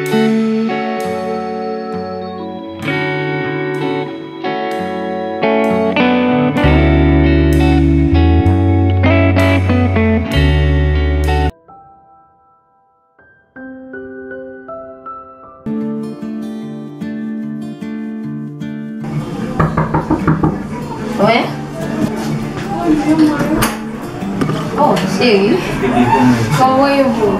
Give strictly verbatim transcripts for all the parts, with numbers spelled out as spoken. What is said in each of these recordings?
Wi. Oh, cheri. Kòman w ye, boo?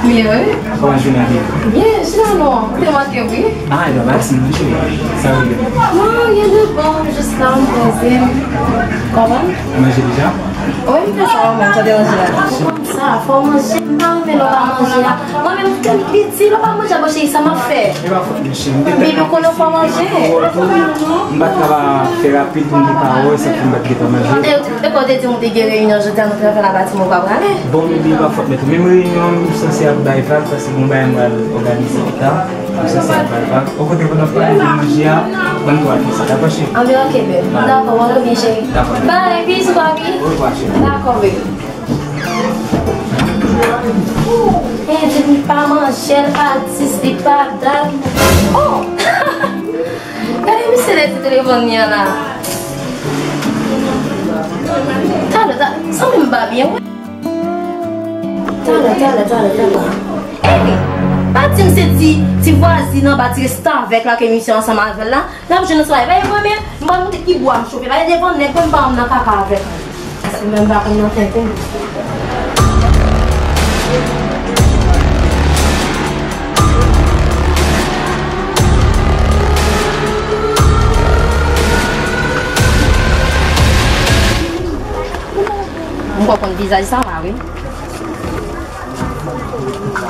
Ou ye, wi? Kòman jounen an ye? Byen, chita non. Ou te manke m, wi. Ah, e pa pati, non, cheri. Sa ou ye? Non, anyen de bon, m jis la, m poze m. Kòman? Ou manje deja? Wi, m fè sa, mwen, sa deranje la. Sa, fò w manje, m pa renmen lè w pa manje a. Mwen menm, m piti, lè w pa manje a, bon, cheri, sa m ap fè? E pa fòt mwen, cheri, m te tèlman... Baby, konnen w pa manje. M pa t ka pa fè rapid pou m te ka wè, sa fè m pa t gentan manje. E, e kò te di m te gen reyinyon jodi a, nou te fè la pati, mwen pa prale. Bon, baby, e pa fòt mwen tou. Menm reyinyon an, m sanse ap bay vag, paske gon bagay m pral òganize pita. M sanse ap bay vag. Okontrè, pandan w ap pale de manje a, ban m tou al fè sa, dakò, cheri? Anben, oke, babe. Dakò, w ap revyen, cheri. Dakò. Bye, bizou, papi. Orevwa, cheri. Dakò, baby. Eh, depi l pa manje, l pa dis, li pa dat. Oh! Gade misye lè ti telefòn li an la. Talè, talè, sanble m pa byen wè. Talè, talè, talè, talè. Ey, pa di m se ti, ti vwazin anba, ti restavèk la ke misye ansanm avè l la. N ap jwenn nan travay. Pa gen pwoblèm, m pral montre ki bwa m chofe. Pa gen devan nèg, konn pa m nan kaka avèk. Paske m menm pa konn nan tenten. M kwè konn vizaj sa la, wi.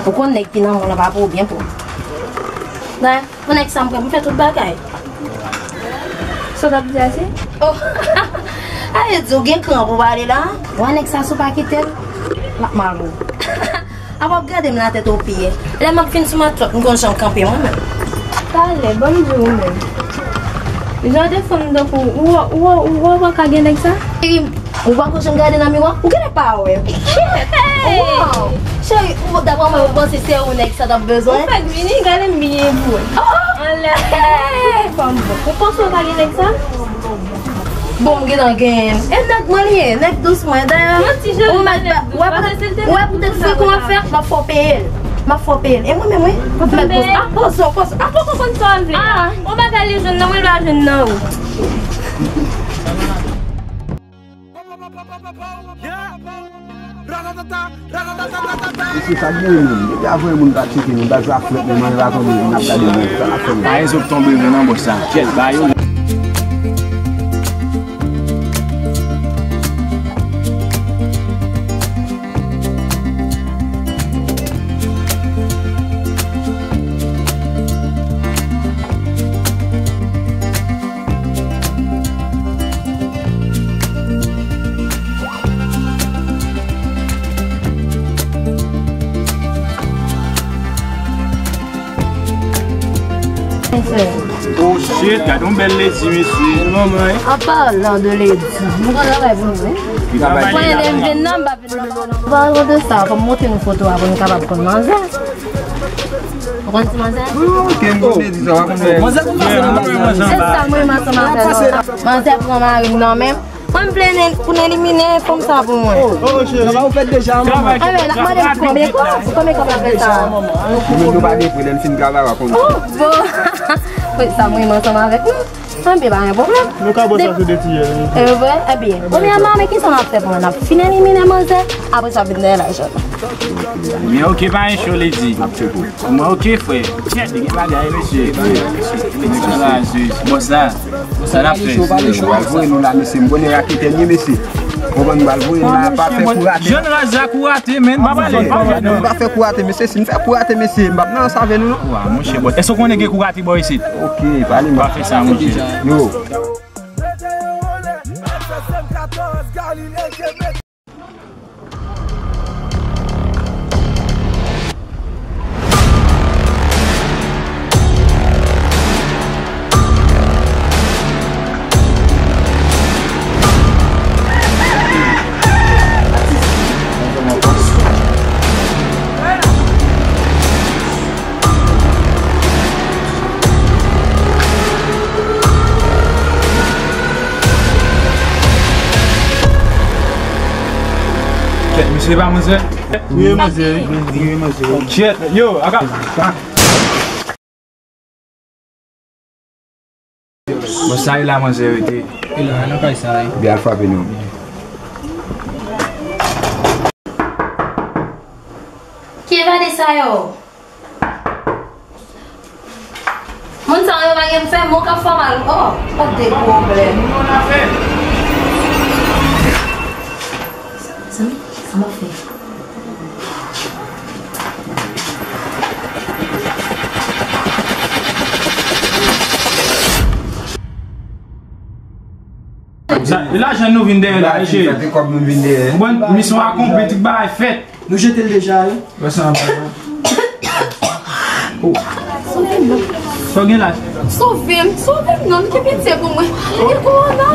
Ou konn nèg ki nan mwen an pa pou ou byen pou. Bon, nèg sa m pran, m fè tout bagay. Sa w t ap di a se? Oh! Aye di ou gen kran pou pale la? Wè nèg sa si w pa kite l, l ap mal pou ou. Apa w ap gade m latèt o pye. Lè m ap vin sou matlòt, m konn jan m kanpe mwen menm. Talè, ban m di w menm. Jan w te fè m tankou, ou, ou, ou, ou pa ka gen nèg sa? Cheri, ou pa ko janm gade nan miwa? Ou genlè pa wè. Hey! Wow! Cheri, ou, daprè mwen, ou panse se ou nèg sa t ap bezwen? Ou fèk vini, gade m byen pou wè. Oh! Anlè. Hey! Fanm bon. Ou panse ou pa gen nèg sa? Bon, m gentan genyen. E nèg mwen li ye, nèg dous mwen. Dayè, ou mèt ba, ou wè poutèt, ou wè poutèt frekan w ap fè, m ap fè w peye l. M ap fè w peye l. E mwen menm, wi, m mèt poze. Ah, poze w, poze w. Ah, poko konn sa w ap vle. Ah. Yon bagay li jwenn nan mwen, li pa jwenn nan ou. Mesye, sa k genyen menm? Depi avanyè moun pa tcheke nou, baz la frèt, men manje pa tonbe, n ap gade moun, sa n ap fè menm? Pa gen zòt tonbe vre nan bòs sa. Kyèt, ba yo. Oh shit, gade yon bèl ledi, mesye. An palan de ledi, nou konn travay pou nou, wi. Mwen lè m vin nan, m pa vin nan. Palan de sa, fò m montre nou foto a pou nou kapab konn manzè. Ou konn ti manzè? Ok, m konn ledi sa, w a konn ledi. Manzè konn pase nan bazar. Se sa, mwen, m ansanm avè l. Manzè pran mari m nan men m. Mwen, m vle pou n elimine fanm sa pou mwen. Oh, oh, cheri. Travay ou fèt deja, manman. Anben, l ap mande m konbyen kòb, konbyen kòb l ap fè sa? Nou menm nou pa gen pre, lè n fin travay, w a konn. Oh, bon. Sa mwen, m ansanm avèk nou. Anben, pa gen pwoblèm. Nou ka bò sa sou de tiyè, wi. E vre? Ebyen, premyèman, men kisa n ap fè pou mwen? N ap fin elimine manzè, apre sa, vin dèyè lajan. Men ok, pa gen cho, ledi. Mwen ok, frè. Kèt, gen bagay, mesye. Nèg sa raje. Bon, sa, bon, sa n ap fè. Yo pral voye nou la, mesye. M konnen raketè n ye, mesye. Konprann, m pral voye nou la, pa fè kou rate. Jèn raz la kou rate, men. Pa pale, pa pale. Nou pa fè kou rate, mesye. Si n fè kou rate, mesye, m p ap nan ansanm avè nou, non. Wa, monchè, bòt. Èske w konnen gen kou rate bò isit? Ok, pale, pa fè sa, monchè. Yo. Se pa manzè? Wi, manzè, wi. Wi, manzè, wi. Shit, yo, aga. Bon, sa e la manzè rete. E la, nan kay sa e. Byen al frape nou. Ki evade sa yo? Moun sa yo pa gen fè, moun k ap fè mal. Oh, pa de pwoblèm. Zanmi, sa m ap fè? Sa, lajan nou vin dèyè la, mesye. Sa te kòb nou vin dèyè. Bon, misyon akonpli, tout bagay fèt. Nou jete l deja, wi. Wè sa anba la. Oh. Sove m non. Sa w gen la? Sove m, sove m non, ki pitye pou mwen. Gen kowona.